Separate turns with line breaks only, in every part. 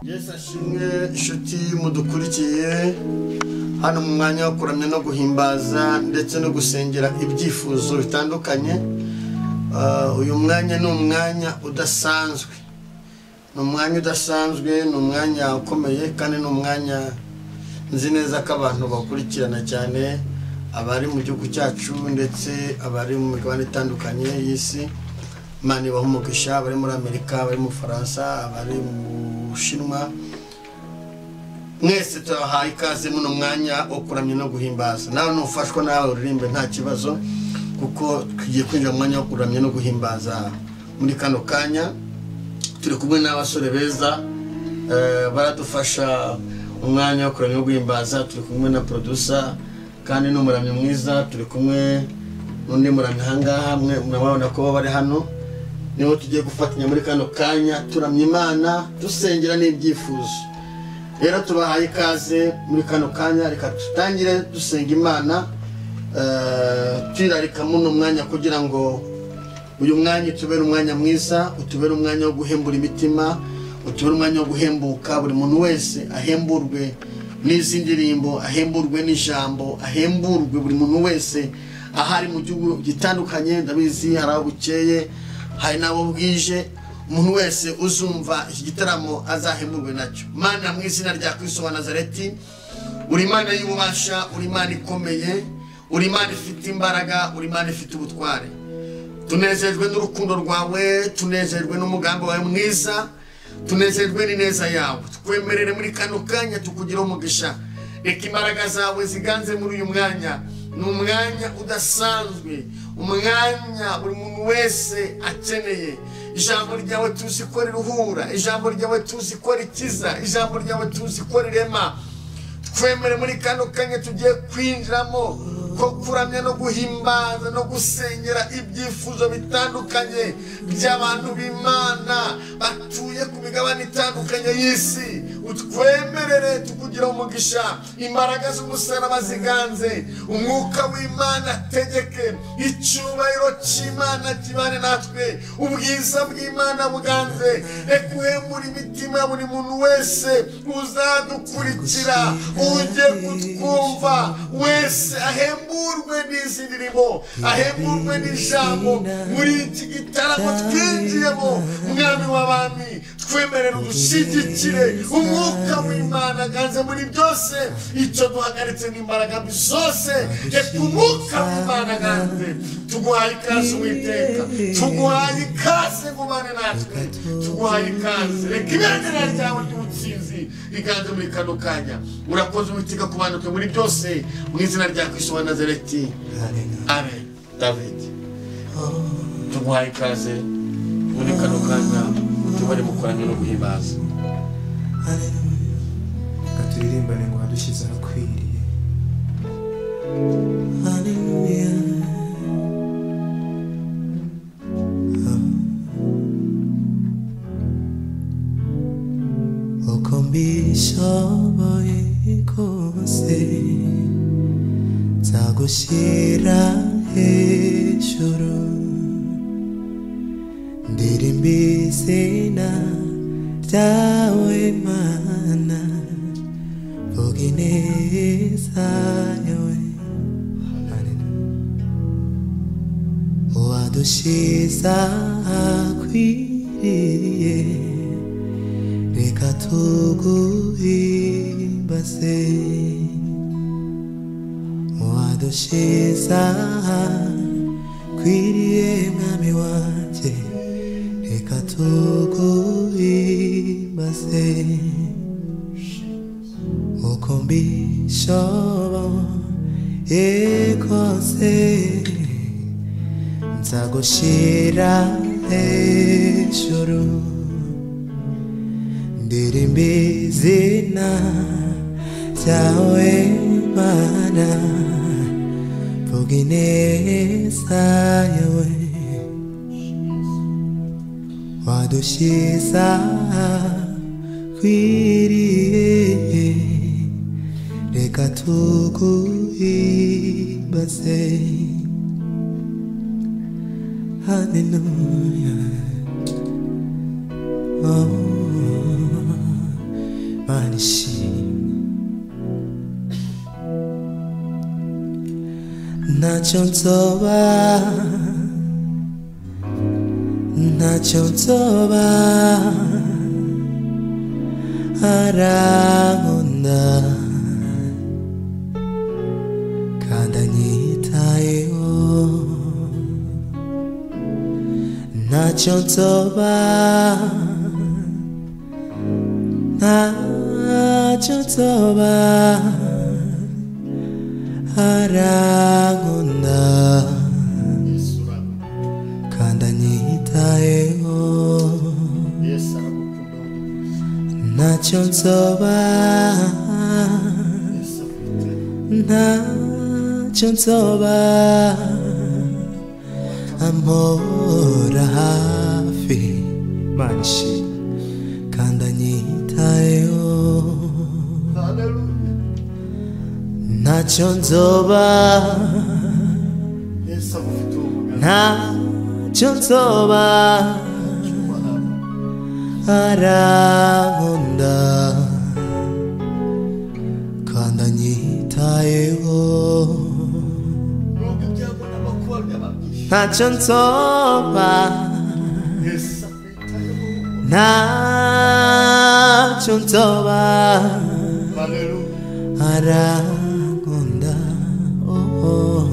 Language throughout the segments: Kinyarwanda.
Yesu ashimwe inshuti mudukurikiye hano mu mwanya wo kuramya no guhimbaza ndetse no gusengera ibyifuzo bitandukanye. Uyu mwanya ni umwanya udasanzwe, ni umwanya udasanzwe, ni umwanya ukomeye kandi ni umwanya nzi neza ko abantu bakurikirana cyane, abari mu gihugu cyacu ndetse abari mu migabane itandukanye y'isi. Imana ibahe umugisha, abari muri Amerika, abari mu Bufaransa, abari mu Bushinwa, mwese turahaye ikaze muno mwanya wo kuramya no guhimbaza. Nawe nufashwa nawe uririmbe nta kibazo, kuko tugiye kwinjira mu mwanya wo kuramya no guhimbaza. Muri kano kanya turi kumwe n'abasore beza, baradufasha umwanya wo kuramya no guhimbaza. Turi kumwe na producer kandi n'umuramyi mwiza, turi kumwe n'undi muramyi ahangaha, mwe murabona ko bari hano. Niho tugiye gufatanya muri kano kanya turamya Imana dusengera n'ibyifuzo. Rero tubahaye ikaze muri kano kanya, reka tutangire dusenga Imana, twirarika muno mwanya kugira ngo uyu mwanya utubere umwanya mwiza, utubere umwanya wo guhembura imitima, utubere umwanya wo guhembuka, buri muntu wese ahemburwe n'izi ndirimbo, ahemburwe n'ijambo, ahemburwe buri muntu wese ahari mu gihugu gitandukanye. Ndabizi hari aho bukeye, hari n'abo bwije. Umuntu wese uzumva iki gitaramo azahemburwe nacyo. Mana, mu izina rya Kristo wa Nazareti, uri Imana y'ububasha, uri Imana ikomeye, uri Imana ifite imbaraga, uri Imana ifite ubutware. Tunezejwe n'urukundo rwawe, tunezejwe n'umugambi wawe mwiza, tunezejwe n'ineza yawe. Twemerere muri kano kanya tukugireho umugisha. Reka imbaraga zawe ziganze muri uyu mwanya. Ni umwanya udasanzwe, umwanya buri muntu wese akeneye. Ijambo ryawe tuzi ko riruhura, ijambo ryawe tuzi ko rikiza, ijambo ryawe tuzi ko rirema. Twemere muri kano kanya tugiye kwinjiramo ko kuramya no guhimbaza no gusengera ibyifuzo bitandukanye by'abantu b'Imana batuye ku migabane itandukanye y'isi. Utwemerere tukugira umugisha, imbaraga z'umusaraba ziganze, umwuka w'Imana ategeke, icyubahiro cy'Imana kibane natwe, ubwiza bw'Imana buganze. Reka uhembure imitima ya buri muntu wese uzadukurikira, ujye kutwumva wese ahemburwe n'izi ndirimbo, ahemburwe n'ijambo muri iki gitaramo twinjiyemo. Mwami w'abami, twemerere udushyigikire, umwuka w'Imana aganze muri byose. Icyo duhagaritse n'imbaraga mbi zose, reka umwuka w'Imana aganze. Tuguhaye ikaze Uwiteka, tuguhaye ikaze ngo ubane natwe, tuguhaye ikaze. Reka ibendera ryawe ry'ubutsinzi riganze muri kano kanya. Urakoze Uwiteka kubanuke muri byose, mu izina rya Kristo wa Nazareti, amen. David, tuguhaye ikaze muri kano kanya, tubare mu kuramya no guhimbaza.
Reka turirimbane ngo wadushyize ahakwiriye. Haleluya. Uko mbishoboye kose nzagushyira hejuru, ndirimba izina ryawe Mana, mvuga ineza yawe. Wadushyize ahakwiriye, reka tuguhimbaze. Wadushyize ahakwiriye Mwami wanjye, reka tuguhimbaze. Uko mbishoboye kose nzagushyira hejuru, ndirimba izina ryawe Mana, mvuga ineza yawe. Wadushyize ahakwiriye, reka tuguhimbaze. Hallelujah. Oh. Imana ishimwe. Ntacyo nzoba, ntacyo nzoba, arankunda kandi anyitayeho. Ntacyo nzoba, ntacyo nzoba, arankunda kandi anyitayeho. Ntacyo nzoba, ntacyo nzoba, ampora hafi. Imana ishimwe kandi anyitayeho. Ntacyo nzoba, ntacyo nzoba, arankunda kandi anyitayeho. Ntacyo nzoba, ntacyo nzoba, arankunda, oh, oh,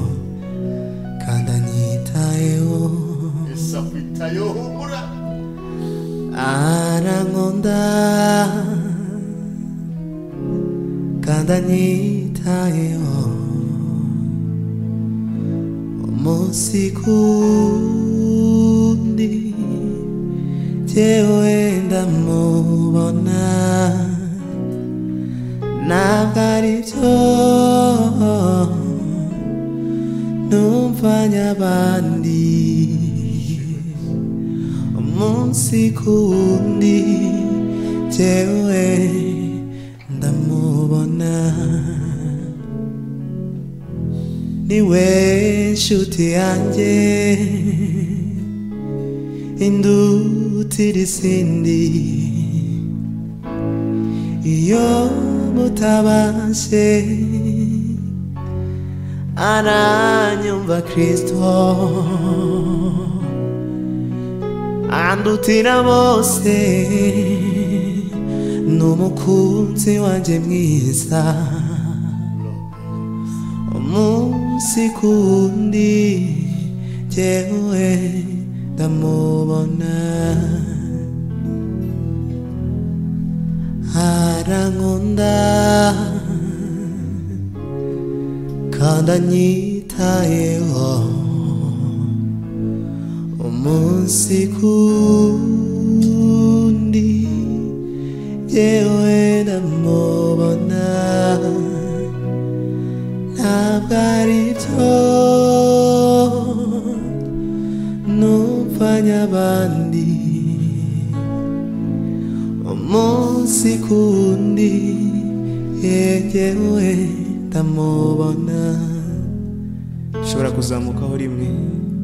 kandi anyitayeho. Arankunda kandi anyitayeho. Umunsi kundi jyewe ndamubona, ntabwo ari byo numvanye abandi. Umunsi kundi jyewe ndamubona, niwe nshuti yanjye indutira izindi. Iyo mutabashe aranyumva Kristo, andutira bose, n'umukunzi wanjye mwiza. Umunsi kundi jyewe ndamubona, arankunda kandi anyitayeho. Umunsi kundi jyewe ndamubona, ntabwo ari byo numvanye abandi. Umunsi kundi jyewe ndamubona.
Ushobora kuzamukaho rimwe,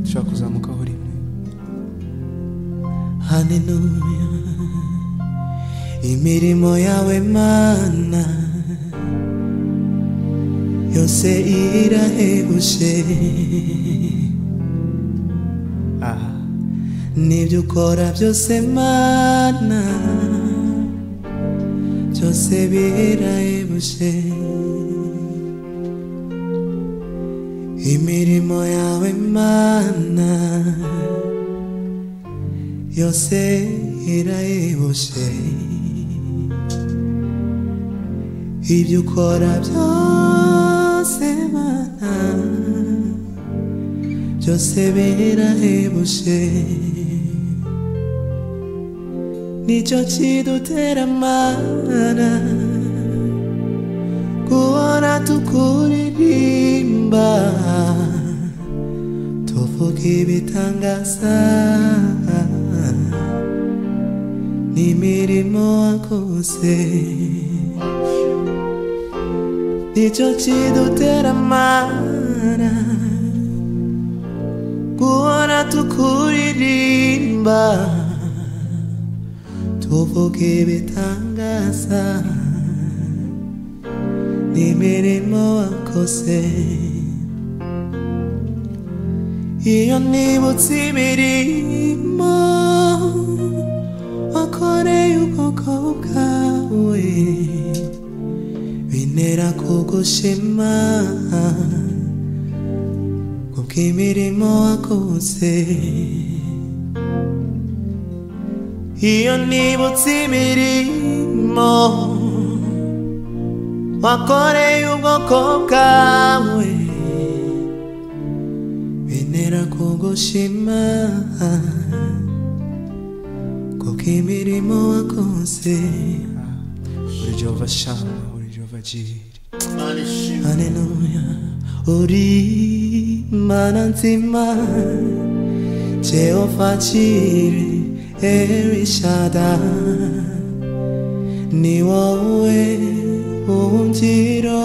ushobora kuzamukaho rimwe.
Haleluya, imirimo yawe Mana yose irahebuje. N'ibyo ukora byose Mana byose birahebuje. Imirimo yawe Mana yose irahebuje. Ibyo ukora byose Mana byose birahebuje. Nicyo kidutera Mana guhora tukuririmba, tuvuga ibitangaza n'imirimo wakoze. Nicyo kidutera Mana guhora tukuririmba, tuvuga ibitangaza n'imirimo wakoze. Iyo nibutse imirimo wakoreye ubwoko bwawe, bintera kugushima kubw'imirimo wakoze. Iyo nibutse imirimo wakoreye ubwoko bwawe, bintera kugushima kubw'imirimo wakoze.
Uri Jehova Shama, uri Jehova Jireh.
Haleluya. Uri Mana nzima, Jehova Jireh, El Shaddai, ni wowe buhungiro,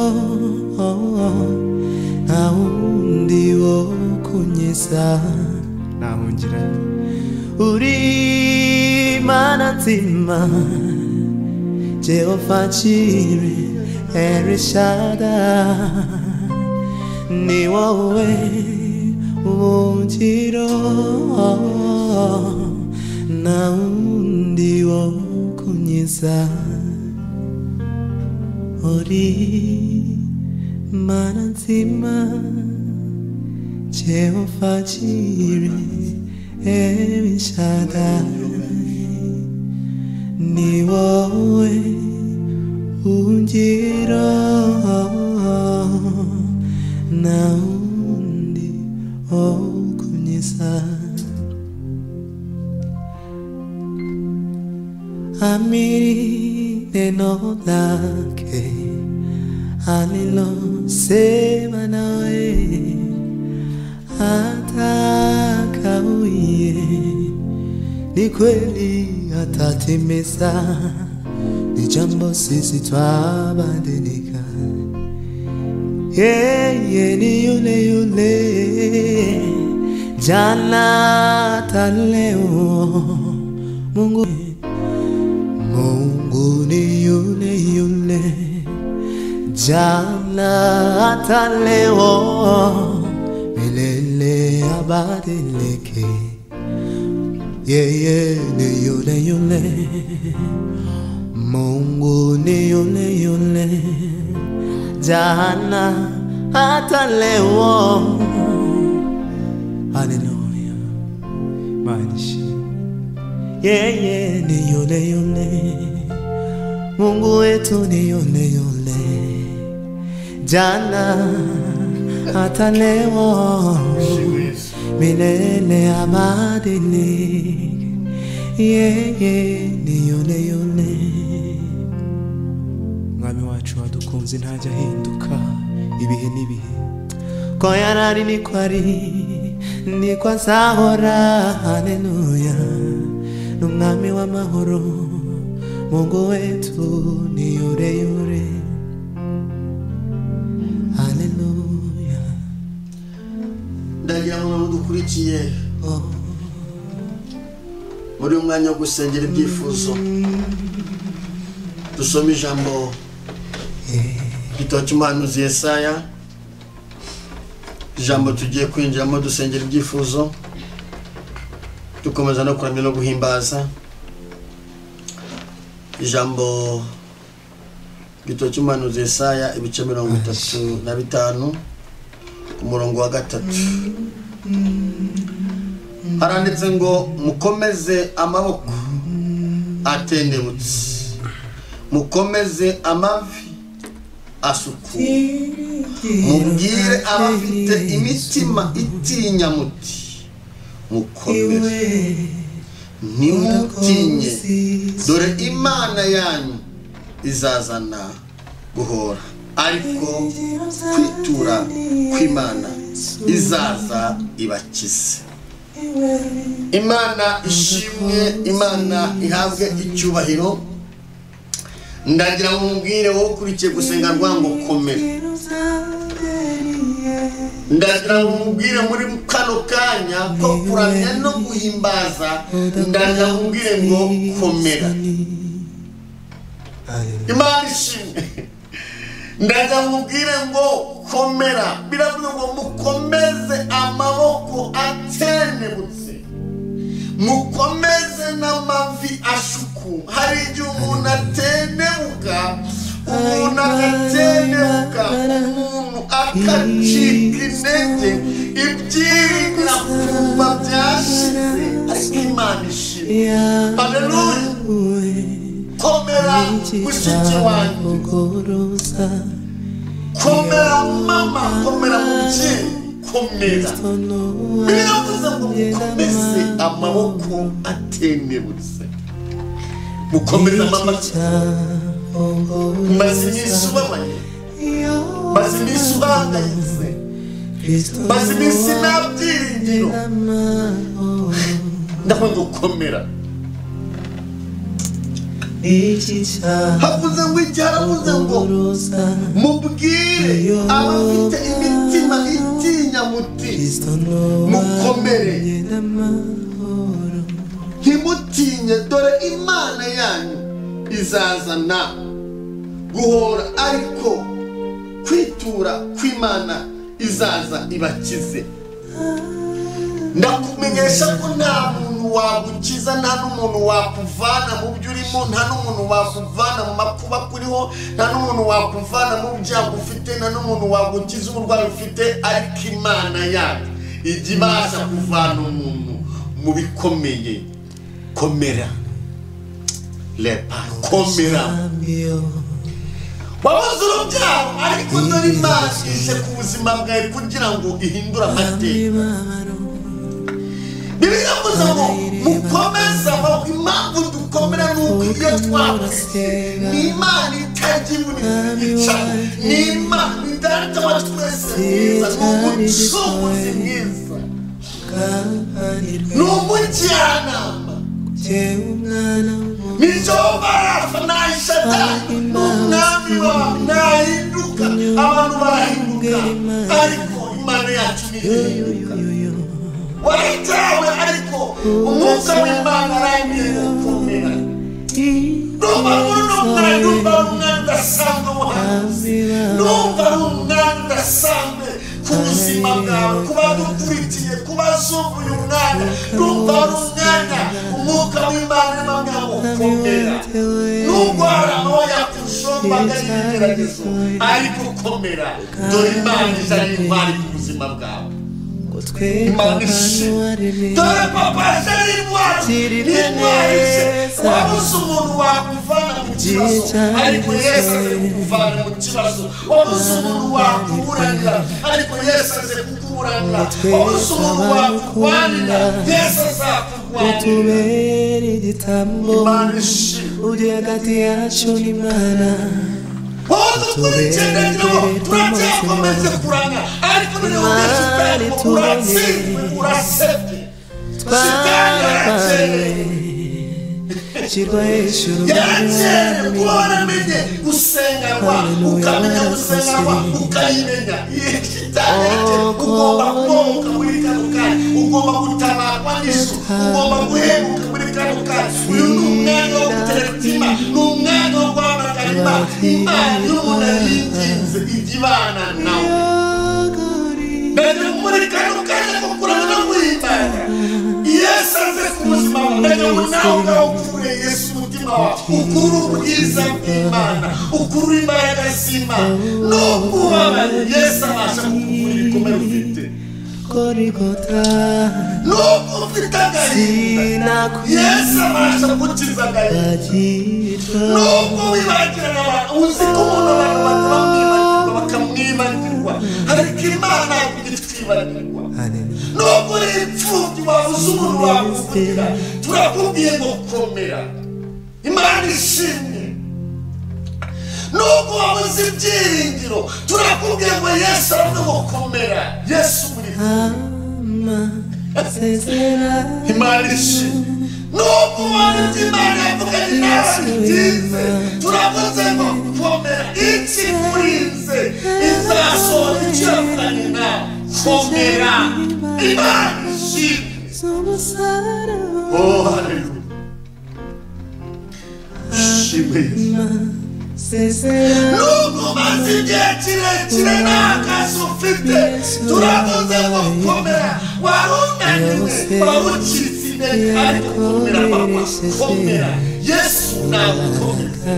nta wundi wo kunyiza.
Nahungira.
Uri Mana nzima, Jehova Jireh, El Shaddai, ni wowe buhungiro, nta wundi wo kunyiza. Uri Mana nzima, Jehova Jireh, El Shaddai, ni wowe buhungiro, nta wundi wo kunyiza. Amiri neno lake alilosema nawe, atakawie ni kweli atatimiza, ni jambo sisi twabadilika. Yeye ni yule yule jana hata leo. Mungu ni yule yule jana hata leo, milele abadiliki. Yeye ni yule yule, Mungu ni yule yule jana hata leo. Haleluya.
Manishi.
Yeye ni yule yule, Mungu wetu ni yule yule jana hata leo, milele abadiliki. Yeye ni yule yule.
Mwami wacu wadukunze ntajya ahinduka ibihe n'ibihe.
Ko yarari niko ari, niko azahora. Haleluya. N'umwami w'amahoro, Mungu wetu ni yule yule. Haleluya.
Ndagira ngo dukurikiye muri uyu mwanya wo gusengera ibyifuzo, dusome ijambo igitabo cy'umuhanuzi Yesaya, ijambo tugiye kwinjiramo dusengera ibyifuzo, dukomeza no kuramya no guhimbaza. Ijambo igitabo cy'umuhanuzi Yesaya ibice 35 ku murongo wa 3, haranditse ngo mukomeze amaboko atendebutse, mukomeze amavi asukuye, mubwire abafite imitima itinya muti mukomere, ntimutinye, dore Imana yanyu izazana guhora, ariko kwitura kw'Imana izaza ibakize. Imana ishimwe, Imana ihabwe icyubahiro. Ndagira ngo mubwire wowe ukurikiye gusenga rwango komera. Ndagira ngo mubwire muri kano kanya ko kuramya no guhimbaza, ndagira ngo mubwire ngo komera. Imana ishimwe. Ndaza mubwire ngo komera. Biravuga ngo mukomeze amaboko atenebutse, mukomeze n'amavi ashuku. Hari igihe umuntu atenebuka, umuntu agatenebuka, umuntu akacika intege, ibyiringira kumva byashize, ariko Imana ishimwe. Haleluya. Komera mushiki wanjye, komera mama, komera mubyeyi, komera. Biravuze ngo mukomeze amaboko atenebutse, mukomeze amaboko. Maze iminsi ubabaye, maze iminsi uhangayitse, maze iminsi nta byiringiro, ndabona ngo komera. Havuze ngo igihe aravuze ngo mubwire abafite imitima itinya muti mukomere, ntimutinye, dore Imana yanyu izazana guhora, ariko kwitura kw'Imana izaza ibakize. Ndakumenyesha ko nta muntu wagukiza, nta n'umuntu wakuvana mu byo urimo, nta n'umuntu wakuvana mu makuba kuriho, nta n'umuntu wakuvana mu byago ufite, nta n'umuntu wagukiza uburwayi ufite, ariko Imana yacu ijya ibasha kuvana umuntu mu bikomeye. Komera lepa, komera. Wabuze urubyaro, ariko dore Imana ije ku buzima bwawe kugira ngo ihindure amateka. Biravuze ngo mukomeze amaboko. Impamvu dukomera ni uko iyo twakoze ni Imana itajya ica, ni Imana Data wa twese mwiza, ni umucunguzi mwiza, ni umujyanama, ni Jehova Rafa, nta Shadai, ni umwami wawe, ntahinduka. Abantu barahinduka, ariko Imana yacu ntihinduka. Waratawe, ariko umwuka w'Imana arambwiye gukomera. Ndumva muri uno mwanya, ndumva ari umwanya udasanzwe w'ubuhanuzi, ndumva ari umwanya udasanzwe ku buzima bwawe, ku badukurikiye, ku bazumva uyu mwanya. Ndumva ari umwanya umwuka w'Imana arimo ambwira ngo komera. Nubwo hari aho yakushombaga n'ibigeragezo, ariko komera, dore Imana ije ari intwari ku buzima bwawe. Imana ishimwe. Dore papa aje ari intwari, ni intwari ije. Wabuze umuntu wakuvana mu kibazo, ariko Yesu aze kukuvana mu kibazo. Wabuze umuntu wakuburanira, ariko Yesu aze kukuburanira. Wabuze umuntu wakurwanira, Yesu azakurwanira. Imana ishimwe. Turacyakomeje kuranga, ariko noneho Shitani uratsinzwe, urasebye. Shitani yarakerewe, yarakerewe kuba waramenye gusengerwa, ukamenya gusengerwa, ukayimenya. Shitani yarakerewe. Ugomba kubohoka muri kano kanya, ugomba gutabarwa n'ijuru, ugomba guhemuka muri kano kanya. Uyu ni umwanya wo gutera imitima, ni umwanya wo guhamagara Imana. Imana iyo umuntu ayinginze ijya ibana nawe. Ndagira muri kano kanya ko kurana no guhimbaza Yesu aze ku buzima bwawe. Ndagira ngo nawe ubwawe ukure Yesu umutima wawe, ukure ubwiza bw'Imana, ukure imbaraga z'Imana. Nubwo ubabaye, Yesu abasha kukuvura ibikomere ufite. Nubwo ufite agahinda, Yesu abasha gukiza agahinda. Nubwo wibagirana abantu, uzi ko umuntu abantu bakamwibagirwa, bakamwibagirwa, ariko Imana ntabwo ijya itwibagirwa. Nubwo uri imfubyi, wabuze umuntu wakuvugira, turakubwiye ngo komera. Imana ishimwe. Nubwo wabuze ibyiringiro, turakubwiye ngo Yesu aravuga ngo komera. Yesu muri Imana ishimwe. Nubwo wabibye Imana yavuganye nawe bitinze, turavuze ngo komera. Ikikurinze izasohora icyo yavuganye nawe. Komera. Imana ishimwe. Oh, haleluya. Shimwe Yesu. Nubwo umaze igihe kirekire nta kazi ufite, turavuze ngo komera. Wari unaniwe, wari ucitse intege, ariko komera papa, komera. Yesu nagukomeza.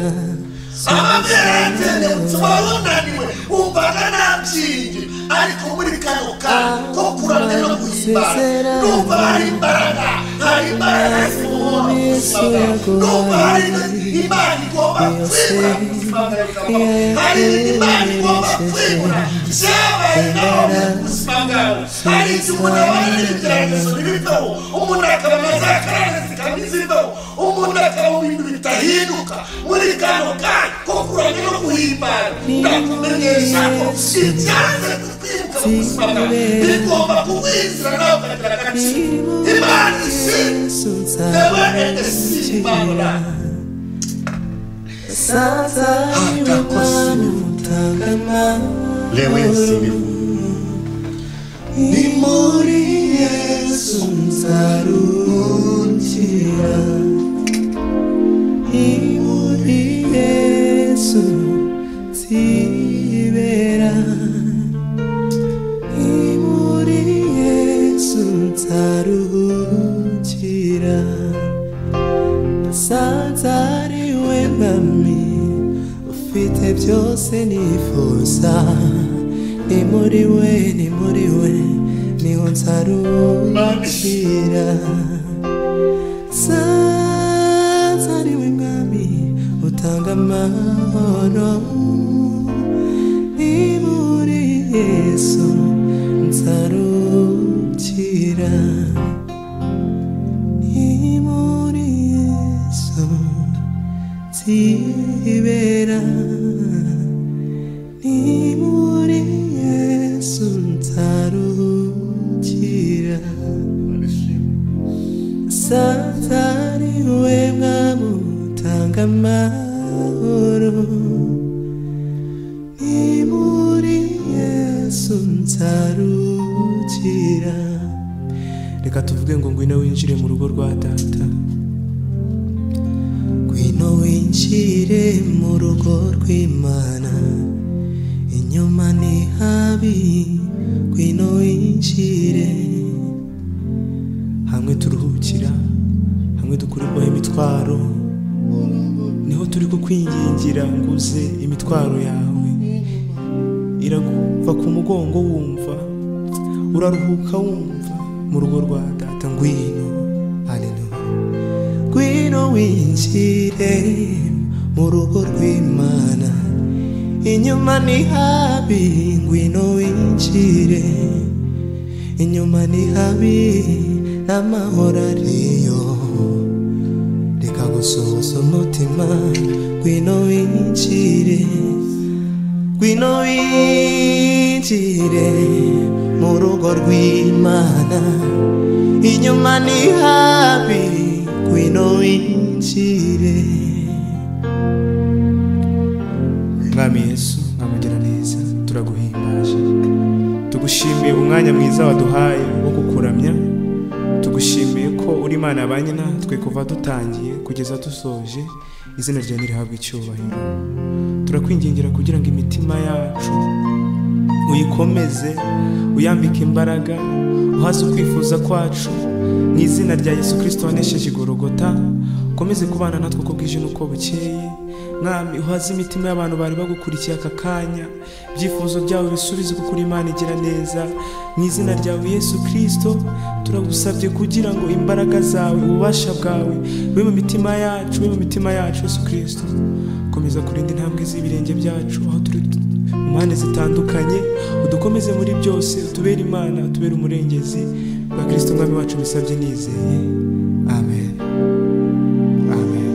Amabere yatenebutse, wari unaniwe, wumvaga nta byiringiro, ariko muri kano kanya ko kuramya no guhimbaza, numva hari imbaraga, hari imbaraga zimuhora mu buzima bwawe, numva hari Imana igomba kwimura mu buzima bwawe, hari Imana igomba kwimura byabaye nawe mu buzima bwawe. Hari igihe umuntu abana n'ibigeragezo ntibiveho, umuntu akaba na za karande zikaba ntiziveho, umuntu akaba mu bintu bitahinduka. Muri kano kanya ko kuramya no guhimbaza, ndakumenyesha ko ibyanze kwimuka mu buzima bwawe bigomba kukwinjira nawe ukagira agaciro. Imana ishimwe, the way and the sea, Imana. Lewe sinifu.
Ni muri Yesu nzarukira, ni muri Yesu nzibera, ni muri Yesu nzaruhukira. Nasanze ari we mwami ufite byose nifuza, ni muri we, ni muri we niho nzarukira. Nasanze ari we mwami utanga amahoro, ni muri Yesu nzarukira, ni muri Yesu nzibera, ni muri Yesu nzarukira. Nasanze ari we mwami utanga amahoro, ni muri Yesu nzarukira.
Reka tuvuge ngo ngwino winjire mu rugo rwa data,
ngwino winjire mu rugo rw'Imana, inyuma ni habi, ngwino winjire.
Hamwe turuhukira, hamwe dukurirwaho imitwaro, niho turi kukwingingira ngo uze imitwaro yawe iraguva ku mugongo, wumva uraruhuka, wumva mu rugo rwa data. Ngwino, haleluya,
ngwino winjire mu rugo rw'Imana, inyuma ni habi, ngwino winjire, inyuma ni habi n'amahoro ariyo, reka gusuhuza umutima, ngwino winjire, ngwino winjire mu rugo rw'Imana, inyuma ni habi, ngwino winjire.
Mwami Yesu, mwamugira neza, turaguhimbaje, tugushimiye umwanya mwiza waduhaye wo kukuramya, tugushimiye ko uri Imana yabanye natwe kuva dutangiye kugeza dusoje. Izina ryawe nirihabwe icyubahiro. Turakwingingira kugira ngo imitima yacu uyikomeze, uyambike imbaraga, uhaze ukwifuza kwacu mu izina rya Yesu Kristo wanesheje igorogota. Ukomeze kubana natwe uko bwije n'uko bukeye. Mwami, uhaze imitima y'abantu bari bagukurikiye aka kanya, ibyifuzo byabo bisubize kuko uri Imana igira neza. Mu izina ryawe Yesu Kristo turagusabye kugira ngo imbaraga zawe, ububasha bwawe bube mu mitima yacu, bube mu mitima yacu Yesu Kristo. Komeza kurinda intambwe z'ibirenge byacu aho turi mu mpande zitandukanye, udukomeze muri byose, utubere Imana, utubere umurengezi bwa Kristo Mwami wacu, bisabye nizeye. Amen. Amen.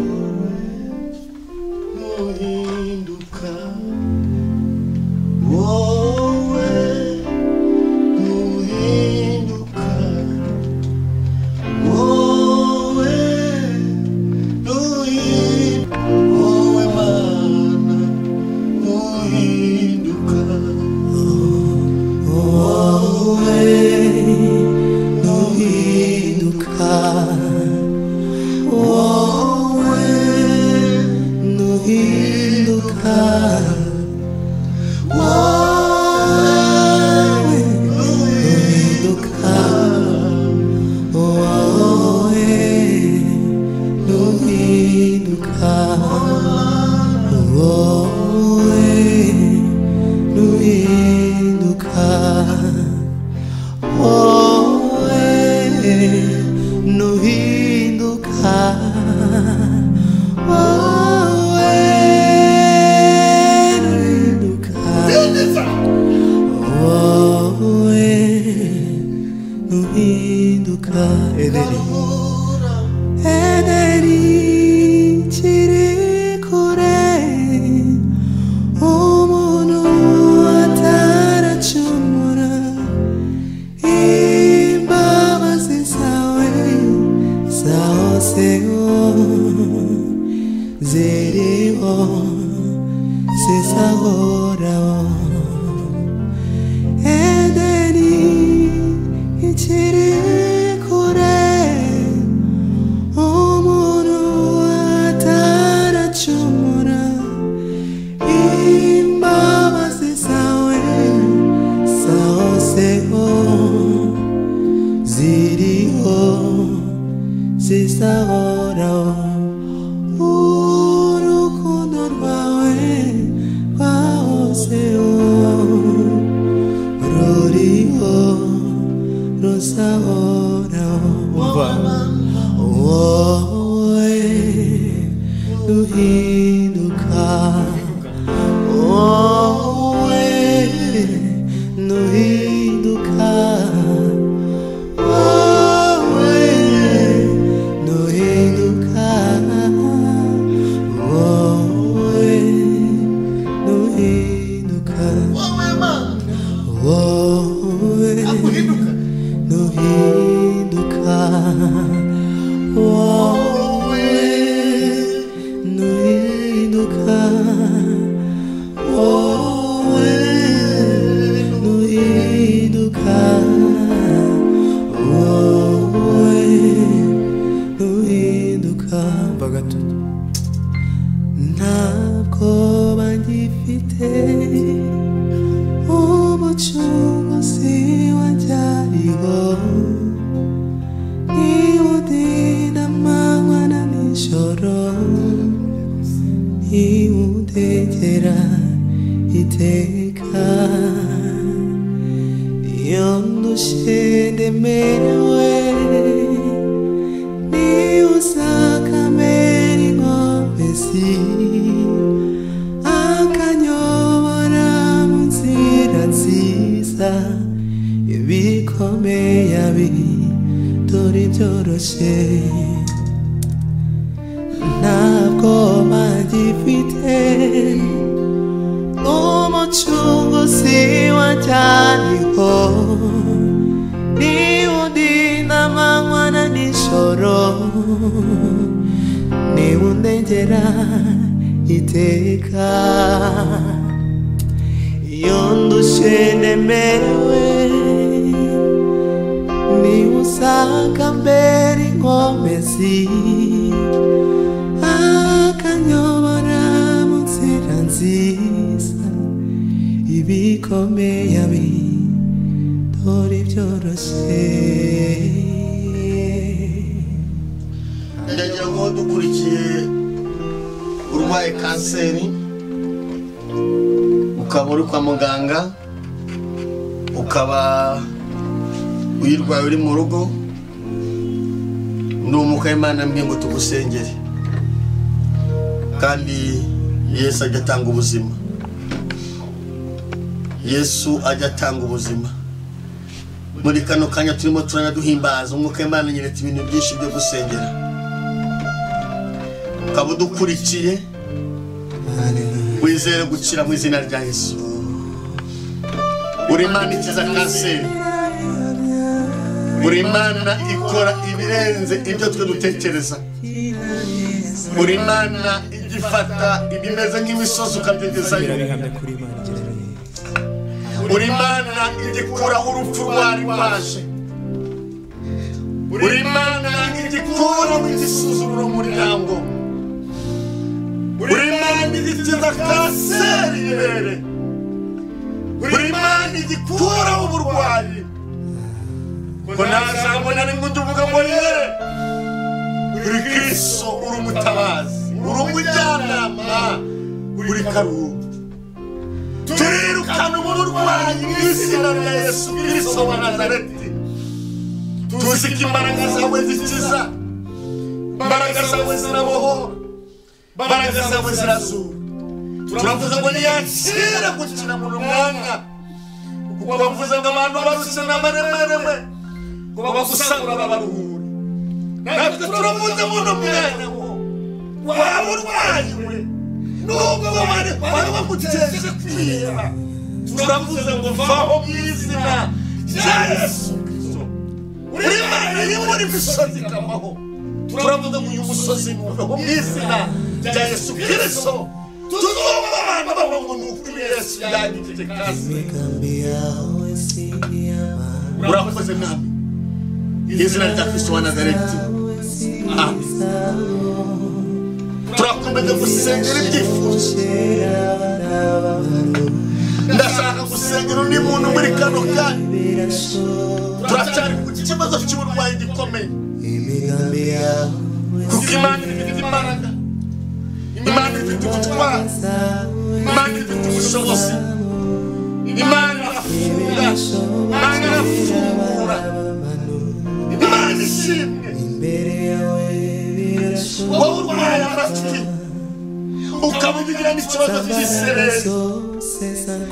Nuhinduka wowe, nuhinduka wowe, nuhinduka wowe Mana, nuhinduka
wowe, nuhinduka wowe, nuhinduka. Nuhinduka, wowe nuhinduka, wowe nuhinduka, wowe nuhinduka, wowe nuhinduka, wowe nuhinduka, wowe nuhinduka. Edeni, Edeni kiri kure, umuntu ataracumura, imbabazi zawe zahozeho, ziriho, zizahoraho. Edeni ikiri kure, umuntu ataracumura, imbabazi zawe zahozeho, ziriho, zizahoraho. Urukundo rwawe rwahozeho, ruriho, ruzahoraho.
Umva.
Wowe nuhinduka, wowe nuhinduka, wowe nuhinduka, wowe nuhinduka, wowe nuhinduka, wowe nuhinduka, wowe nuhinduka, wowe nuhinduka.
Umva gato.
Ntabwo bagifite umucunguzi wanjye ariho, niba udinda amanywa na nijoro, niba undengera iteka, iyo ndushye ndemerewe, niba uzakamera inkomezi, akanyobora mu nzira nziza, ibikomeye dore byoroshye. Ntabwo bagifite umucunguzi wanjye ariho, niba undinda amanywa na nijoro, niba undengera iteka, iyo ndushye ndemerewe, niba usanga mbere inkomezi, akanyobora mu nzira nziza, ibikomeye dore byoroshye.
Ndagira ngo dukurikiye urwaye kanseri, ukaba uri kwa muganga, ukaba uyirwaye uri mu rugo, ndi umwuka w'Imana mbwiye ngo tugusengere, kandi Yesu ajya atanga ubuzima. Yesu ajya atanga ubuzima. Muri kano kanya turimo turanaduhimbaza, umwuka w'Imana nyeretse ibintu byinshi byo gusengera. Ukaba udukurikiye, wizere gukira mu izina rya Yesu. Uri Imana ikiza kanseri, uri Imana ikora ibirenze ibyo twe dutekereza, uri Imana igifata ibimeze nk'imisozi ukabyegezayo,
Birabihamya kuri Imana igira neza.
uri Imana igikuraho urupfu rwari rwaje, uri Imana igikuraho igisuzuguro mu muryango. Uri Imana igikiza kanseri y'ibere, uri Imana igikuraho uburwayi. Ko nta jambo na rimwe ujya uvuga ngo ye. Uri Kristo, uri umutabazi, uri umujyanama, uri karuhu. Turirukana uburwayi mu izina rya Yesu Kristo wa Nazareti. Tuzi ko imbaraga zawe zikiza, imbaraga zawe zirabohora, imbaraga zawe zirazura. Turavuze ngo niyakire gukira mu mwanya, kuko bavuze ngo abantu barushe n'abaremerewe ngo bagusangura babaruhure. Natwe turavuze ngo uno mwanya ngo waba urwaye we, nubwo bari baguteje kwiheba, turavuze ngo vaho mu izina rya Yesu Kristo. Uri Imana iri imisozi ikamaho. Turavuga ngo uyu musozi nuveho mu izina rya Yesu Kristo. Tuzumva abantu bavuga ngo ni ukuri Yesu yagikije kasi. Urakoze Mwami, izina rya Kristo wa Nazareti. Amen. Turakomeza gusengera ibyifuzo. Ndashaka gusengera undi muntu muri kano kanya. Turacyari ku kibazo cy'uburwayi gikomeye, kuko Imana ifite imbaraga, Imana ifite ubutwari, Imana ifite ubushobozi, Imana irafunga, Imana irafungura, Imana ishimwe. Wowe urwaye amatwi ukaba ugira n'ikibazo cy'isereri,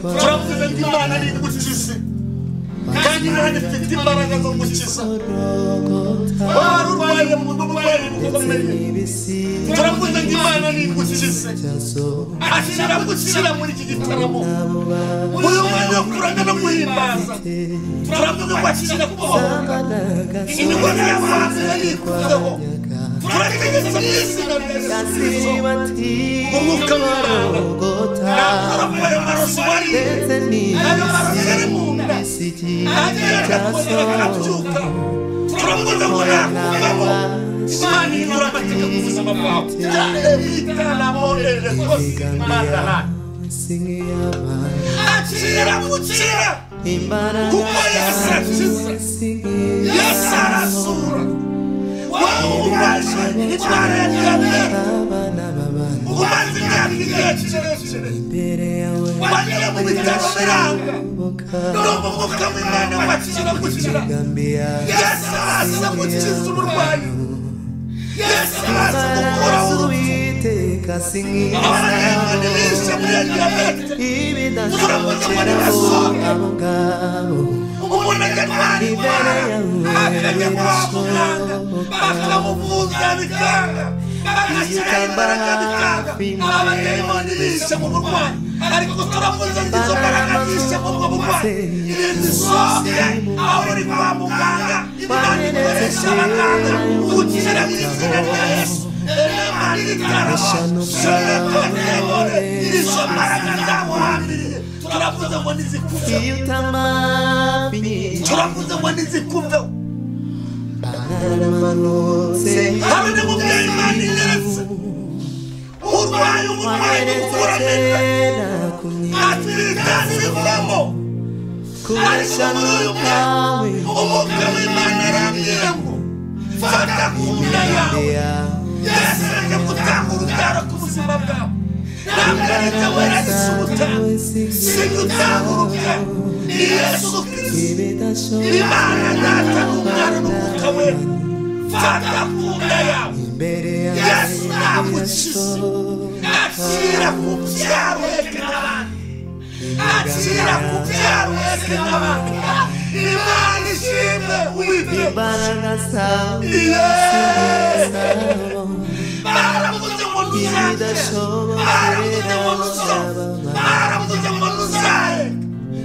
turavuze ngo Imana ni igukize, kandi Imana ifite imbaraga zo gukiza. Waba urwaye mu burwayi bukomeye, turavuze ngo Imana ni igukize. Ashira gukira muri iki gitaramo, uyu mwanya wo kuramya no guhimbaza, turavuga ngo akira kubohoka. Imigozi y'amazi yayikuyeho. Turategetse mu izina rya Yesu Kristo. Umwuka w'Imana nakora ayo maraso wariye, ayo maraso yari mu nda agenda akongera akabyuka. Turavuga ngo nakuvamo. Imana ihindura amateka ku buzima bwawe. Akira gukira, kuko Yesu arakiza, Yesu arasura. Wowe urwaje indwara ya diyabete, umaze imyaka igihe kirekire, wagera mu bitaro biranga, nubwo umwuka w'Imana wakira gukira. Yesu araza gukiza uburwayi, Yesu araza gukuraho urupfu. Abadayimoni bishe muri iyo diyabete, turavuze ngo nibasohoke. Umuntu ajya arwara indwara, akajya kwa muganga, bakamuvuza bikanga, bagashyiraho imbaraga bikanga. Abadayimoni bishe mu burwayi, ariko turavuze ngo izo mbaraga zishe mu bwo burwayi nizisohoke. Aho uri kwa muganga, Imana ikoresha abaganga gukira mu izina rya Yesu. Izo mbaraga zamuhambiriye, turavuze ngo nizikuveho, turavuze ngo nizikuveho. Habe n'umubyeyi Imana inyeretse urwaye uburwayi bukuramira, atwita n'ibivamo. Ariko muri uyu mwanya umwuka w'Imana arambwira ngo fata ku nda yawe. Yesu aje gutanga urubyaro ku buzima bwawe. Ntabwo ari jye weretse ubutanga, sinjye utanga urubyaro, ni Yesu Kristo. Imana Data n'Umwana n'Umwuka Wera. Fata ku nda yawe. Yesu nagukize, akira kubyara uheke n'abandi, akira kubyara uheke n'abandi. Imana ishimwe Uwiteka. Baravuze ngo ntuzakira, baravuze ngo ntuzapfa, baravuze ngo ntuzaheka.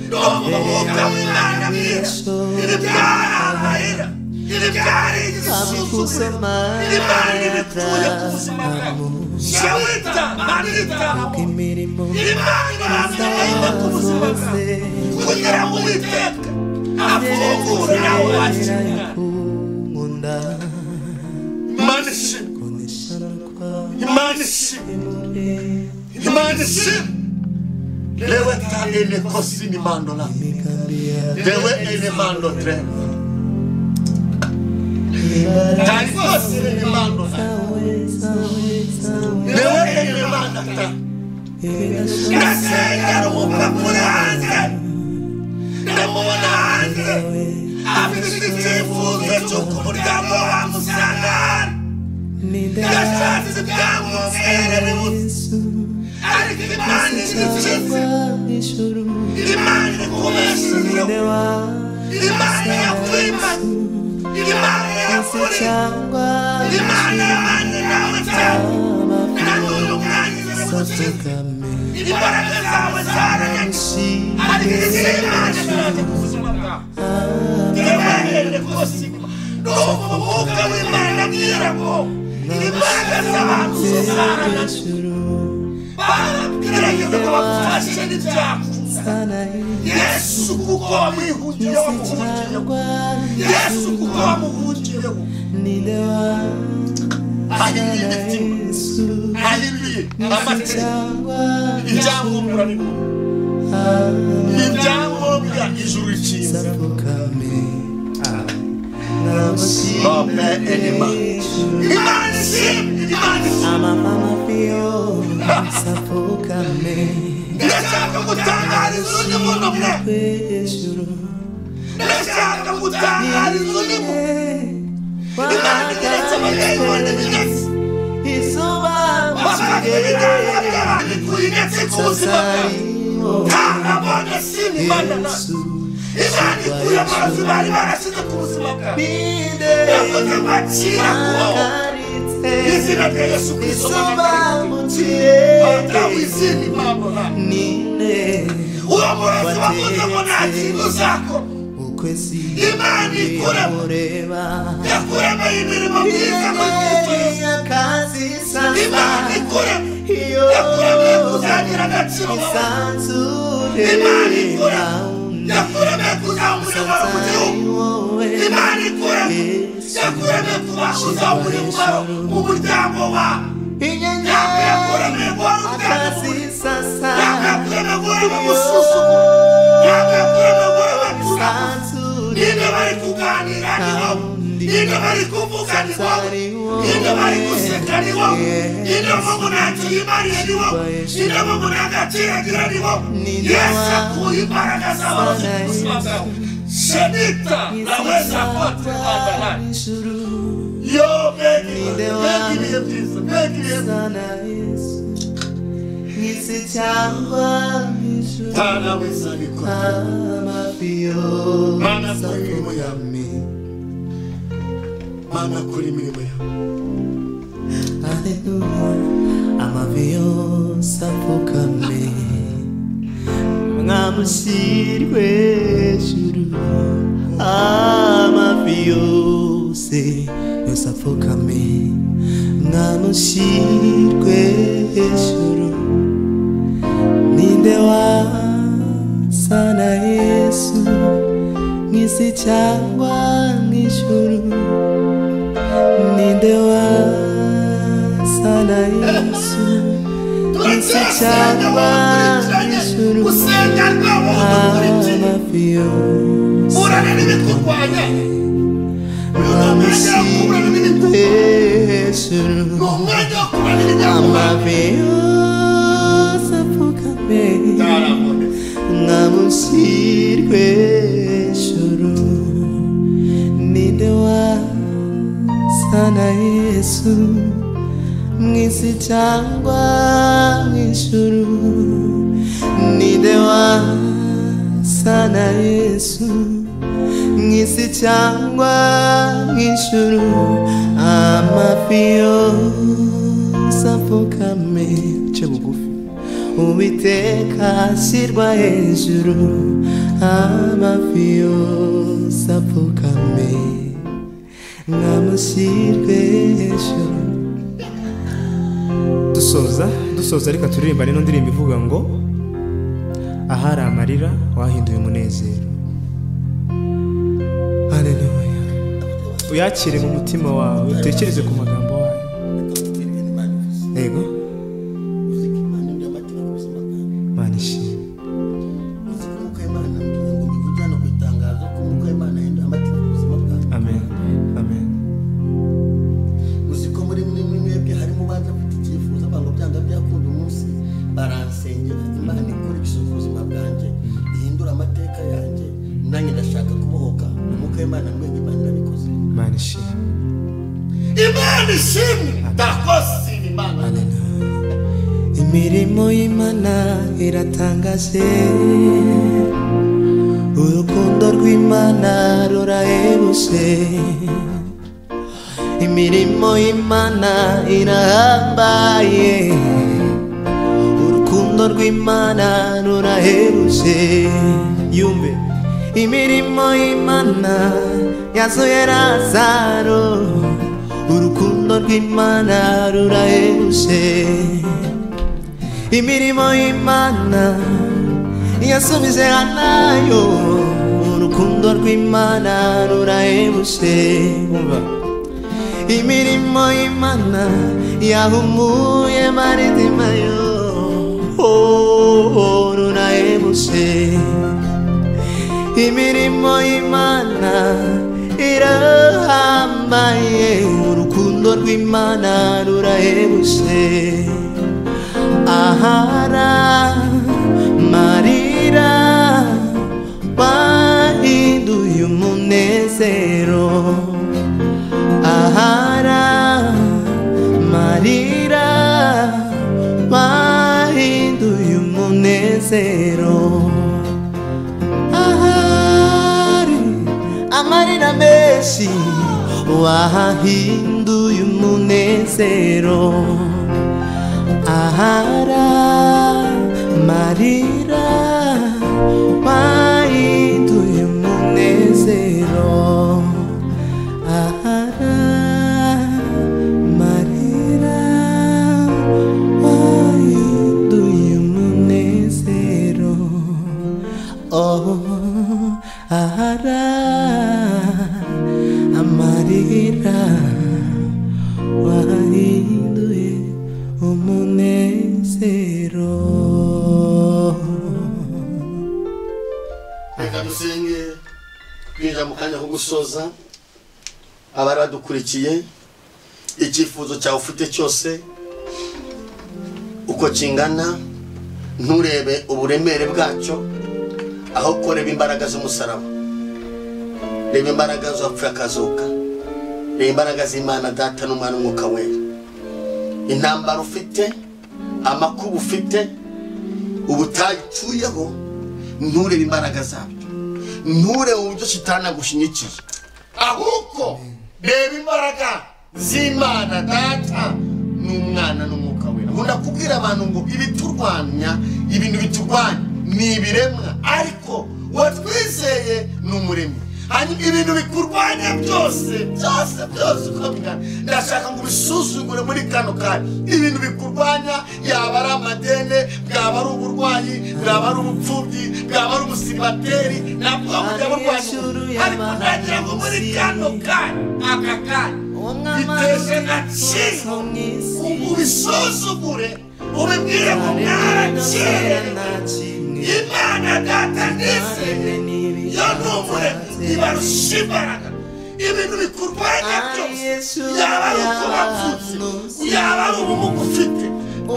Ndumva umwuka w'Imana ambwira, ibi byari amayira, ibi byari igisuzuguriro, Imana ibikuye ku buzima bwawe. Shawita manitaramo, Imana iramye ku buzima bwawe, kugira ngo Uwiteka afungure nawe wakira. Imana ishimwe, Imana ishimwe. Imana ishimwe. Lewe ta ene kosini mandola. Lewe ene mando tre. Tani kosini mandola. Lewe ene mandata. Ndasengera umupapuro hanze. Ndamubona hanze. Afite icyifuzo cy'uko umuryango wamusanga. Ndashatse ibyangombwa yarabibuze. Ariko Imana igukize. Imana ikubeshejeho. Imana yakwimanye. Imana yakuriye. Imana yabanye nawe cyane. Kandi uyu mwanya iragukiza. Imbaraga zawe zaranyanyije. Ariko Imana iraje ku buzima bwawe. Irabaherere rwose inyuma. Ndumva umwuka w'Imana abwira ngo imbaraga z'abantu zaranyanyije. Barabwiraga ngo bagufashe ntibyakunda. Yesu kuko wamwihungiyeho wamuhungiyeho. Yesu kuko wamuhungiyeho. Ahinduye imitima, ahinduye amateka. Ibyangombwa urabibona. Ibyangombwa ijuru rikinze. Amen. Imana ishimwe, Imana ishimwe. Ndashaka gutangariza undi muntu mwe. Ndashaka gutangariza undi muntu. Imana igeretse amadayimoni n'ibinyatsi. Bafata ibiganza by'abantu ikuye ku buzima bwawe. Ntababonye sima Imana nawe. Imana ikuye amazi bari barashyize ku buzima bwawe. Yavuze ngo akira kubaho. Izina rya Yesu Kristo izina Imana nawe. Uwo murozi wavuze ngo nta kintu uzakora. Imana ikuremo. Yakuremo imirimo myiza muri Kristo Yesu. Imana ikuremo. Yakuremo kuzagira agaciro mu bantu. Imana ikuremo. Yakuremo kuzaba umumaro mu gihugu. Imana ikuremo. Yakuremo kuba uzaba umumaro mu muryango wawe. Ntabwo yakuremo guhora ubwandu mu muryango. Ntabwo yakuremo guhora bamusuzugura. Ntabwo yakuremo guhora bacuraguza. Ninde bari kuganira ni wowe. Ninde bari kuvuga ni wowe. Ninde bari guseka ni wowe. Ninde ngo ntacyo yimariye ni wowe. Ninde ngo nta gaciro agira ni wowe. Yesu akuye imbaraga z'abarozi ku buzima bwawe. Shenita naweza kote andalani. Yo mbega ibihe byiza, mbega ibihe byiza. Tanaweza bikora. Mana kora imirimo yawe. Mana kora imirimo yawe.
Amavi yose apfukame mwamushyirwe hejuru. Amavi yose yose apfukame mwamushyirwe hejuru. Ninde wasa na Yesu mw'isi cyangwa mw'ijuru? Ninde wasa na Yesu mw'isi cyangwa mw'ijuru?
Gusenga rwabo
Amavi yose
burana n'ibikurwanya. Uyu ni umwanya wo kuburana n'ibikurwanya.
hejuru.
Ni umwanya wo kuburana n'ibyakubaye.
Amavi yose apfukame mwamushyirwe hejuru. Ninde wasa na Yesu mw'isi cyangwa mw'ijuru? Ninde wasa na Yesu mw'isi cyangwa mw'ijuru? Amavi yose apfukame ce bugufi Uwiteka ashyirwa hejuru. Amavi yose apfukame mwamushyirwe hejuru.
Dusoza reka turirimba rino ndirimbo ivuga ngo ahari amarira wahinduye umunezero. Haleluya. Uyakire mu mutima wawe, utekereze ku magambo wayo. Yego.
Imana ishimwe ndakoze Imana.
Imirimo y'Imana iratangaje, urukundo rw'Imana rurahebuje. Imirimo y'Imana irahambaye, urukundo rw'Imana rurahebuje. Yumve imirimo y'Imana yazuye Lazaro, urukundo rw'Imana rurahebuje. Imirimo y'Imana yasubije Hanayo, urukundo rw'Imana rurahebuje. Umva imirimo y'Imana yahumuye Baritimayo, oh, rurahebuje. Imirimo y'Imana irahambaye, urukundo rw'Imana rurahebuje. Ahara marira wahinduye umunezero, ahara marira wahinduye umunezero. Ahari amarira menshi wahinduye umunezero, ahara marira wahinduye umunezero, ahara marira wahinduye umunezero, oh, ahara amarira wahinduye umunezero.
Reka dusenge twinjira mu kanya ko gusoza. Abari badukurikiye, icyifuzo cyawe ufite cyose uko kingana, nturebe uburemere bwacyo, aho koreba imbaraga z'umusaraba. Reba imbaraga z'uwapfuye akazuka, reba imbaraga z'Imana Data n'Umwana n'Umwuka Wera. Intambara ufite, amakuba ufite, ubutayu utuyeho, nturebe imbaraga zabyo, nturebe uburyo shitani agushinyikiye, ahubwo reba imbaraga z'Imana Data n'Umwana n'Umwuka Wera. Nkunda kubwira abantu ngo ibiturwanya, ibintu biturwanya ni ibiremwa, ariko uwatwizeye ni umuremyi. Hanyuma ibintu bikurwanya byose byose byose uko bingana, ndashaka ngo ubisuzugure muri kano kanya. Ibintu bikurwanya, yaba ari amadene, bwaba ari uburwayi, bwaba ari ubupfubyi, bwaba ari ubusiribateri, nabwo bujya burwanya. Ariko ndagira ngo muri kano kanya, aka kanya biteshe agaciro, ubisuzugure, ubibwire ngo mwarakerewe. Imana Data nizeye yo ni umuremyi, ibarusha imbaraga. Ibintu bikurwanya byose, yaba ari uko wavutse, yaba ari ubumuga ufite,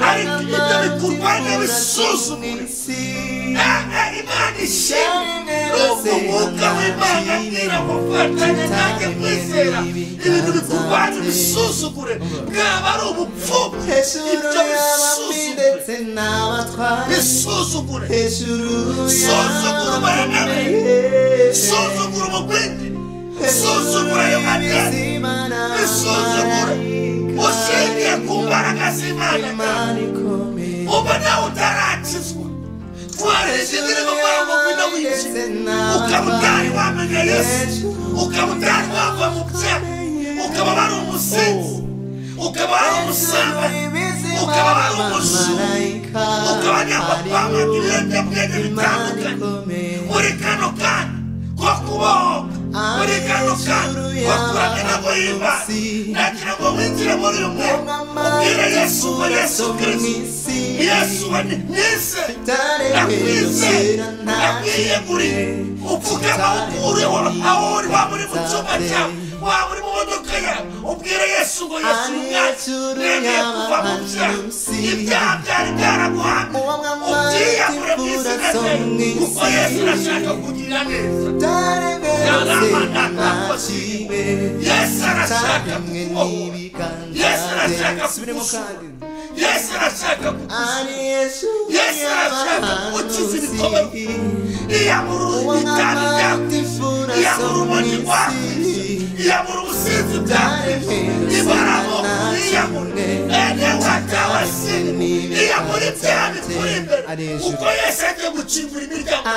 ariko ibyo bikurwanya bisuzugure. Imana ishimwe nuko umwuka w'Imana abwira ngo fatanya nanjye kwizera. Ibintu bikurwanya bisuzugure, bwaba ari ubupfubyi, ibyo bisuzugure, bisuzugure. Suzugura uburenganire, suzugura ubugwingiri, suzugura ayo madeni, bisuzugure ushingiye ku mbaraga z'Imana. Uba nawe utarakizwa, twareje indirimbo ngo ngwino winjire, ukaba utari wamenya Yesu, ukaba utari wava mu byaha, ukaba wari umusinzi, ukaba wari umusambanyi, ukaba wari umujura, ukaba nyamapanga ibiyobyabwenge bitandukanye. Muri kano kanya ko kubohoka, muri kano kanya ko kuramya no guhimbaza, ndagira ngo winjire muri uyu mwuka, ubwire Yesu ngo Yesu Kristo, Yesu nize, ndakwizeye, ndakwiyeguriye. Upfukama ukureho aho uri, waba uri mu cyumba cyawe, waba uri mu modoka yawe, ubwire Yesu ngo Yesu umwana, nemeye kuva mu byaha, ibyaha byari byaraguhamye, ubyiyambure mu izina rye, kuko Yesu arashaka kugira neza. Yesu arashaka kukubohora.
arashaka kugusura. Yesu arashaka kugusura. Yesu arashaka kugukiza ibikomere. Iyamura itabi ryakwishe, iyamura urumogi rwakwishe, iyamura ubusinzi bwakwishe, ibaramo iyamura ene watawasini, iyamura ibyaha bikuri imbere. Uko Yesu agiye gukingura imiryango,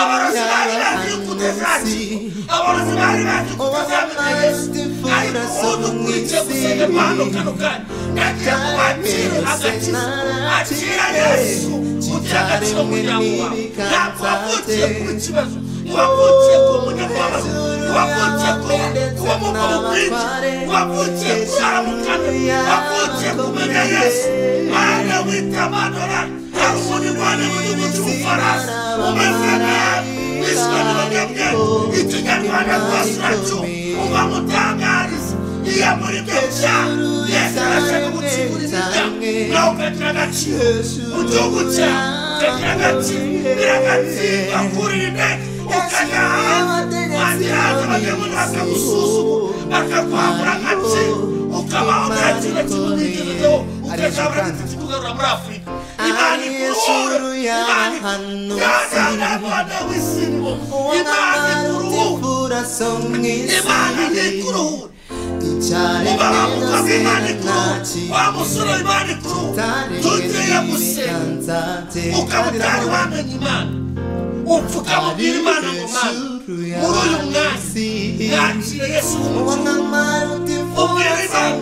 abarozi bari bazi yuko utazakira, abarozi bari bazi yuko utazamenya Yesu, ariko wowe udukurikiye gusenga kwa hano kano kanya, nagiye kubakira agakiza. Akira Yesu ugira agaciro mu muryango wawe. Ntabwo wavukiye kuba ikibazo, ntiwavukiye kuba umunyamubabaro, ntiwavukiye kuba umugabo bwinshi, ntiwavukiye kurara mu kanwa, wavukiye kumenya Yesu. Mana wita amadora, hari umuntu urwana mu gihugu cy'Ubufaransa umeze nabi, wishwe n'ibiyobyabwenge, ikinyarwanda rwose uracyumva, uba mutangariza. Iyamura ibyo byaha. Yesu arashaka gukingura imiryango nawe ukagira agaciro mu gihugu cyawe, ukagira agaciro. Biragatsindwa kurira intege ukajya hanze, wagera hanze abadayimoni bakagusuzuma, bakakwambura agaciro, ukabaho nta kintu na kimwe witezeho, ukazabura n'igiti kikugarura muri Afurika. Imana ikuruhure, Imana Imana ikuruhure, Imana ikuruhure. Uba Imana ikuruhure, wa musore Imana ikuruhure. Tugiye gusenga ukaba utari wamenya Imana, upfukamubwira Imana ngo Mana, muri uyu mwanya nakira Yesu nk'umucunguzi. Ubwira Imana,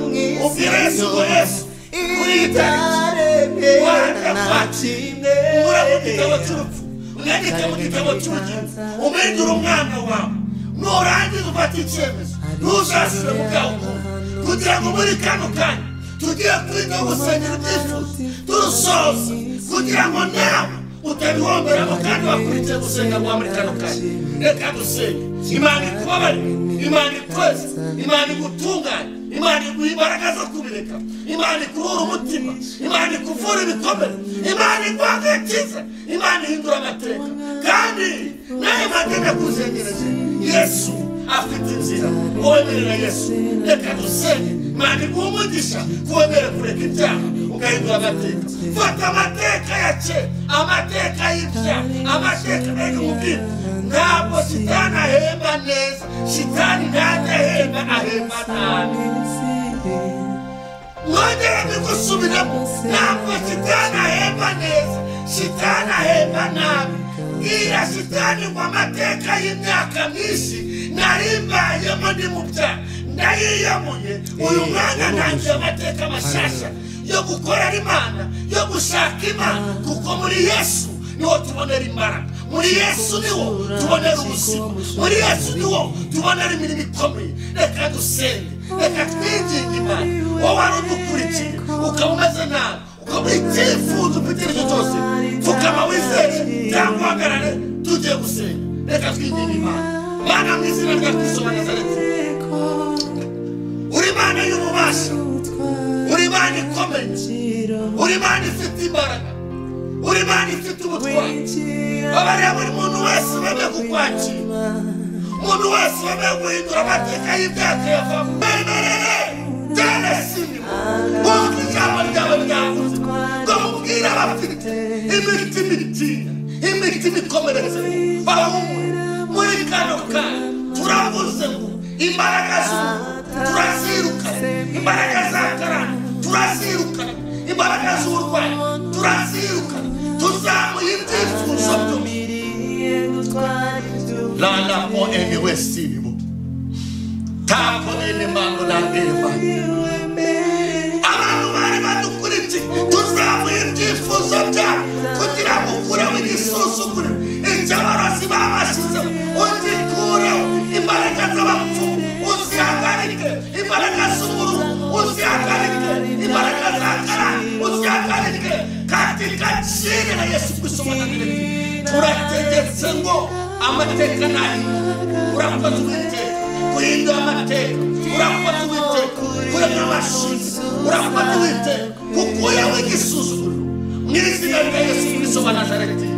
ubwira Yesu ngo Yesu, kuri iyi tariki waje kwakira, nkura mu gitabo cy'urupfu mwandike mu gitabo cy'ubugingo, umwindure umwana wawe. Nurangiza ufate icyemezo, ntuzasubire mu bwawe ukundi, kugira ngo muri kano kanya tugiye kwiga gusengera ibyifuzo turusoza, kugira ngo nawe utabihomberamo kandi wakurikiye gusenga kwa muri kano kanya. Reka dusenge. Imana ikubabarire, Imana ikweze, Imana igutunganye, Imana iguha imbaraga zo kubireka, Imana ikuruhure umutima, Imana ikuvura ibikomere, Imana iguha agakiza, Imana ihindura amateka. Kandi nawe magenda kuzengereje, Yesu afite inzira. Wemerera Yesu. Reka dusenge. Imana iguha umugisha kuwemera kureka ibyaha ugahindura amateka. Fata amateka ya kera, amateka y'ibyaha, amateka reka umubwire. Ntabwo shitani ahemba neza, shitani ntajya ahemba, ahemba nabi. Mwongere mbigusubiremo, ntabwo shitani ahemba neza, shitani ahemba nabi. Bwira shitani ngo amateka y'imyaka myinshi nari mbayemo ndi mu byaha ndayiyamuye, uyu mwanya ntangiye amateka mashasha yo gukorera Imana, yo gushaka Imana, kuko muri Yesu niho tubonera imbaraga, muri Yesu niho tubonera ubuzima, muri Yesu niho tubonera imirimo ikomeye. Reka dusenge, reka twinginge Imana. Wowe wari udukurikiye ukaba umeze nabi, ukaba icyifuzo ufite icyo cyose, pfukama wizere cyangwa uhagarare, tugiye gusenga. Reka twinginge Imana. Mana mu izina rya Kristo wa Nazareti, uri Imana y'ububasha, uri Imana ikomeye, uri Imana ifite imbaraga, uri Imana ifite ubutwari. Babarira buri muntu wese wemeye kukwakira, umuntu wese wemeye guhindura amateka y'imyaka yavamo. Bemerere teresinimo nk'uko ijambo ryawe ryavuze ngo mubwire abafite imitima itinya, imitima ikomeretse, bahumure. Muri kano kanya turavuze ngo imbaraga z'ubu turazirukana, imbaraga za karande turazirukana, imbaraga z'uburwayi turazirukana, tuzamuye ibyifuzo byose. Lala po ene wesimo tako ene mango la eva. Abantu bari badukurikiye, tuzamuye ibyifuzo byabo kugira ngo ukureho igisuzuguriro icyo abarozi babashyizeho, ugikureho. Imbaraga z'abapfumu uzihagarike, imbaraga z'ubururu uzihagarike, imbaraga za karande uzihagarike, katika jina la Yesu Kristo wa Nazareti. Turategetse ngo amateka nahinduke. Urakoze Uwiteka guhindura amateka, urakoze Uwiteka kurema amashinga, urakoze Uwiteka kukuyeho igisuzuguriro mu izina rya Yesu Kristo wa Nazareti.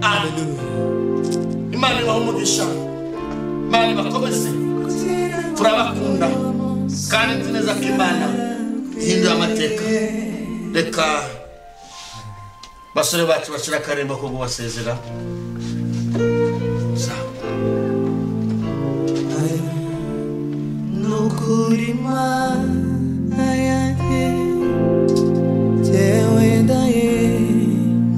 Amen. Imana ibahe umugisha, Imana ibakomeze. Turabakunda kandi nzi neza ko Imana
Ihinduye amateka. Reka basore bacu bashira akarembo ko kubasezera.
Nukuri Mana yanjye jyewe ndayemera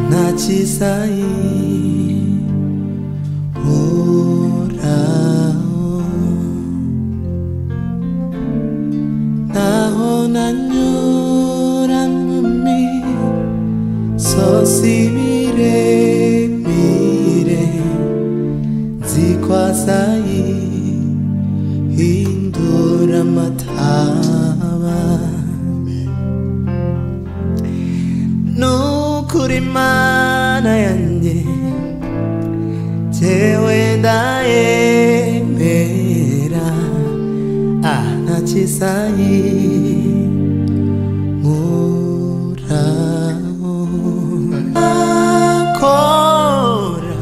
nta kizayiburaho naho nanyura mu misozi miremire nzi ko azayihindura amataba. Nukuri Mana yanjye jyewe ndayemera nta kizayiburaho. Akora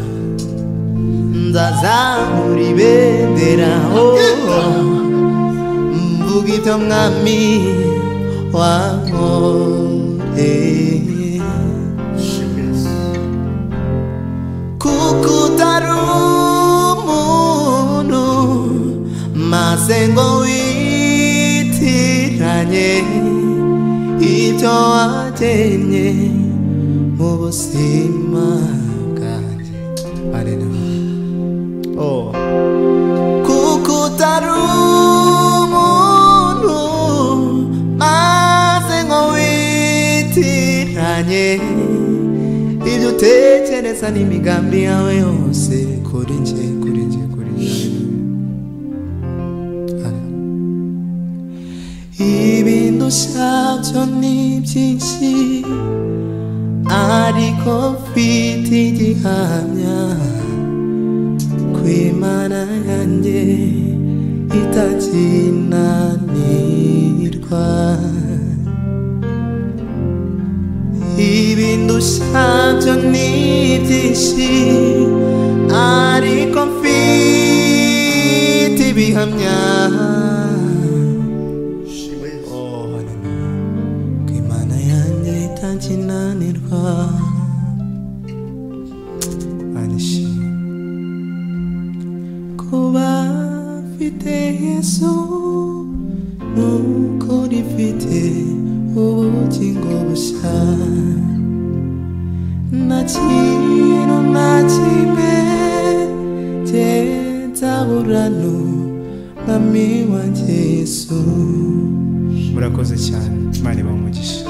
nzazamura ibendera mvuga ibyo Mwami wankoreye kuko utari umuntu maze ngo witiranye ibyo wagennye mu buzima bwanjye. Oh. Kuko utari umuntu maze ngo witiranye ibyo utekereza n'imigambi yawe yose kuri njye, kuri njye, kuri njye. Ibindusha byo ni byinshi ariko mfite igihamya ko Imana yanjye itakinanirwa. Ibindusha byo ni byinshi ariko mfite ibihamya ko Imana yanjye itakinanirwa. Kuba mfite Yesu nuko rifite ubugingo bushya nta kintu na kimwe nzaburana Mwami wanjye Yesu.
Murakoze cyane, Imana ibahe umugisha.